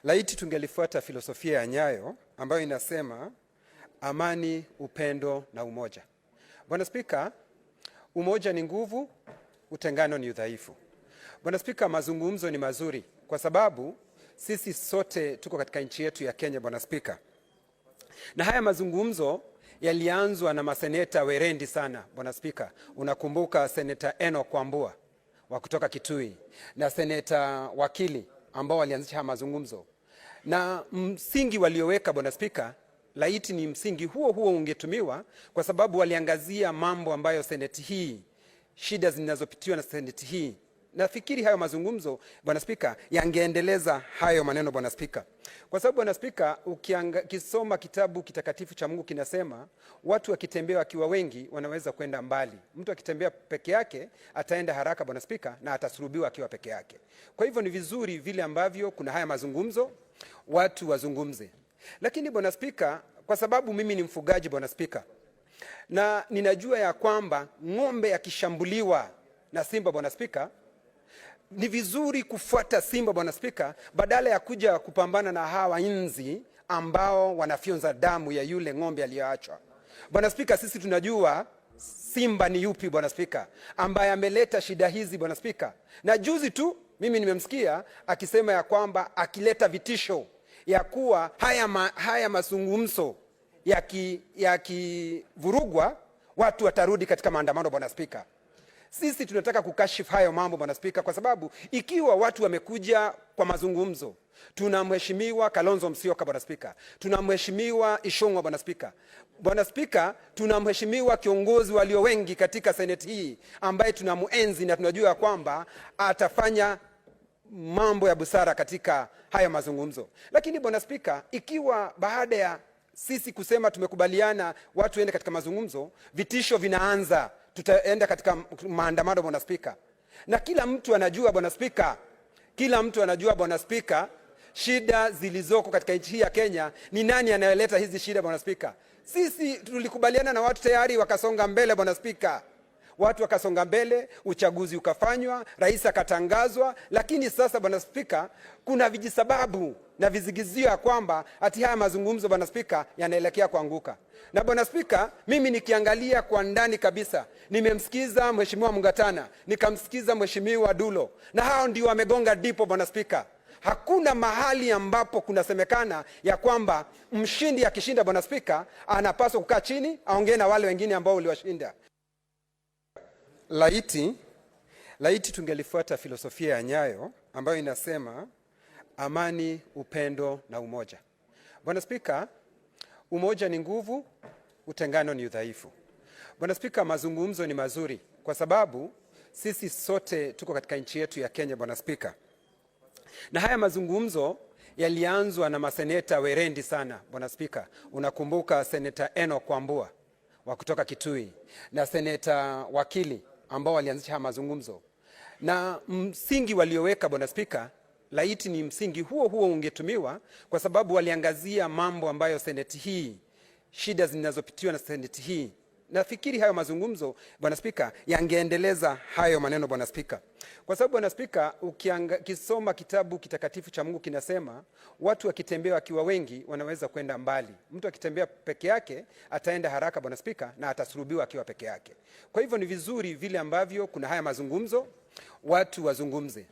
Laiti tungelifuata filosofia ya Nyayo ambayo inasema amani, upendo na umoja. Bwana Spika, umoja ni nguvu, utengano ni udhaifu. Bwana Spika, mazungumzo ni mazuri kwa sababu sisi sote tuko katika nchi yetu ya Kenya, Bwana Spika. Na haya mazungumzo yalianzwa na maseneta werendi sana, Bwana Spika. Unakumbuka Seneta Enoch Wambua wa kutoka Kitui na Seneta Wakili ambao walianzisha haya mazungumzo, na msingi walioweka, Bwana Spika, laiti ni msingi huo huo ungetumiwa, kwa sababu waliangazia mambo ambayo seneti hii, shida zinazopitiwa na seneti hii. Nafikiri hayo mazungumzo, Bwana Spika, yangeendeleza hayo maneno, Bwana Spika, kwa sababu, Bwana Spika, ukisoma kitabu kitakatifu cha Mungu kinasema watu wakitembea wakiwa wengi wanaweza kwenda mbali. Mtu akitembea peke yake ataenda haraka, Bwana Spika, na atasulubiwa akiwa peke yake. Kwa hivyo ni vizuri vile ambavyo kuna haya mazungumzo, watu wazungumze. Lakini Bwana Spika, kwa sababu mimi ni mfugaji, Bwana Spika, na ninajua ya kwamba ng'ombe akishambuliwa na simba, Bwana Spika, ni vizuri kufuata simba, Bwana Spika, badala ya kuja kupambana na hawa nzi ambao wanafyonza damu ya yule ng'ombe aliyoachwa. Bwana Spika, sisi tunajua simba ni yupi, Bwana Spika, ambaye ameleta shida hizi, Bwana Spika. Na juzi tu mimi nimemsikia akisema ya kwamba akileta vitisho ya kuwa haya mazungumzo yakivurugwa watu watarudi katika maandamano, Bwana Spika. Sisi tunataka kukashifu hayo mambo, Bwana Spika, kwa sababu ikiwa watu wamekuja kwa mazungumzo, tuna Mheshimiwa Kalonzo Musyoka, Bwana Spika, tuna Mheshimiwa Ichung'wah, Bwana Spika, Bwana Spika, tuna mheshimiwa kiongozi walio wengi katika seneti hii ambaye tunamuenzi na tunajua kwamba atafanya mambo ya busara katika hayo mazungumzo. Lakini Bwana Spika, ikiwa baada ya sisi kusema tumekubaliana watu waende katika mazungumzo, vitisho vinaanza, tutaenda katika maandamano, Bwana Spika. Na kila mtu anajua, Bwana Spika, kila mtu anajua, Bwana Spika, shida zilizoko katika nchi hii ya Kenya ni nani anayeleta hizi shida, Bwana Spika? Sisi tulikubaliana na watu tayari wakasonga mbele, Bwana Spika. Watu wakasonga mbele, uchaguzi ukafanywa, rais akatangazwa. Lakini sasa, Bwana Spika, kuna vijisababu na vizigizio ya kwamba ati haya mazungumzo, Bwana Spika, yanaelekea kuanguka. Na Bwana Spika, mimi nikiangalia kwa ndani kabisa, nimemsikiza Mheshimiwa Mungatana, nikamsikiza Mheshimiwa Dulo, na hao ndio wamegonga dipo, Bwana Spika. Hakuna mahali ambapo kunasemekana ya kwamba mshindi akishinda, Bwana Spika, anapaswa kukaa chini aongee na wale wengine ambao uliwashinda. Laiti tungelifuata filosofia ya Nyayo ambayo inasema amani, upendo na umoja. Bwana Spika, umoja ni nguvu, utengano ni udhaifu. Bwana Spika, mazungumzo ni mazuri kwa sababu sisi sote tuko katika nchi yetu ya Kenya, Bwana Spika. Na haya mazungumzo yalianzwa na maseneta werendi sana, Bwana Spika. Unakumbuka Seneta Enoch Wambua wa kutoka Kitui na Seneta Wakili ambao walianzisha haya mazungumzo, na msingi walioweka, Bwana Spika, laiti ni msingi huo huo ungetumiwa, kwa sababu waliangazia mambo ambayo seneti hii, shida zinazopitiwa na seneti hii. Nafikiri hayo mazungumzo, Bwana Spika, yangeendeleza hayo maneno, Bwana Spika, kwa sababu, Bwana Spika, ukisoma kitabu kitakatifu cha Mungu kinasema watu wakitembea wakiwa wengi wanaweza kwenda mbali. Mtu akitembea peke yake ataenda haraka, Bwana Spika, na atasulubiwa akiwa peke yake. Kwa hivyo ni vizuri vile ambavyo kuna haya mazungumzo, watu wazungumze.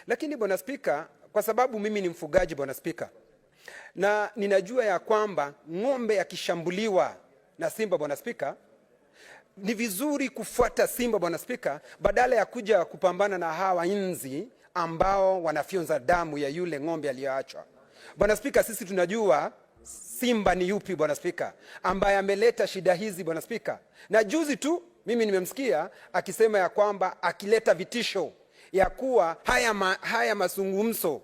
Lakini Bwana Spika, kwa sababu mimi ni mfugaji, Bwana Spika, na ninajua ya kwamba ng'ombe akishambuliwa na simba, Bwana Spika, ni vizuri kufuata simba, Bwana Spika, badala ya kuja kupambana na hawa nzi ambao wanafyonza damu ya yule ng'ombe aliyoachwa. Bwana Spika, sisi tunajua simba ni yupi, Bwana Spika, ambaye ameleta shida hizi, Bwana Spika. Na juzi tu mimi nimemsikia akisema ya kwamba akileta vitisho ya kuwa haya mazungumzo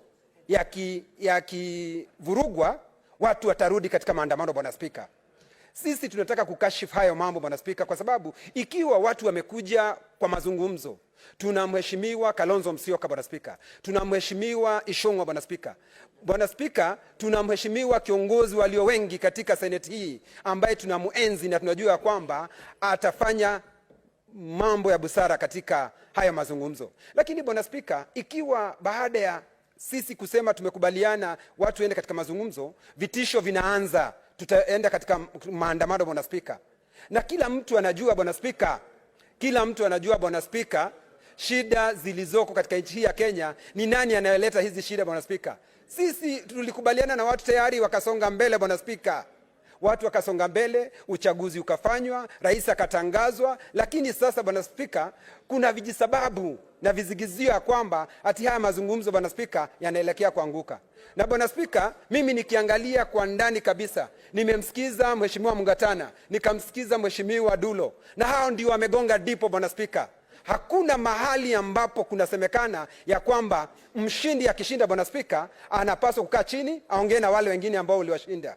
yakivurugwa watu watarudi katika maandamano, Bwana Spika. Sisi tunataka kukashifu hayo mambo, Bwana Spika, kwa sababu ikiwa watu wamekuja kwa mazungumzo, tuna Mheshimiwa Kalonzo Musyoka, Bwana Spika, tuna Mheshimiwa Ichung'wah, Bwana Spika, Bwana Spika, tuna mheshimiwa kiongozi walio wengi katika seneti hii ambaye tunamuenzi na tunajua kwamba atafanya mambo ya busara katika haya mazungumzo. Lakini Bwana Spika, ikiwa baada ya Sisi kusema tumekubaliana watu waende katika mazungumzo, vitisho vinaanza, tutaenda katika maandamano, Bwana Spika. Na kila mtu anajua, Bwana Spika, kila mtu anajua, Bwana Spika, shida zilizoko katika nchi hii ya Kenya ni nani anayeleta hizi shida, Bwana Spika? Sisi tulikubaliana na watu tayari wakasonga mbele, Bwana Spika. Watu wakasonga mbele, uchaguzi ukafanywa, rais akatangazwa. Lakini sasa, Bwana Spika, kuna vijisababu na vizigizio ya kwamba ati haya mazungumzo, Bwana Spika, yanaelekea kuanguka. Na Bwana Spika, mimi nikiangalia kwa ndani kabisa, nimemsikiza Mheshimiwa Mungatana, nikamsikiza Mheshimiwa Dulo, na hao ndio wamegonga dipo, Bwana Spika. Hakuna mahali ambapo kunasemekana ya kwamba mshindi akishinda, Bwana Spika, anapaswa kukaa chini aongee na wale wengine ambao uliwashinda.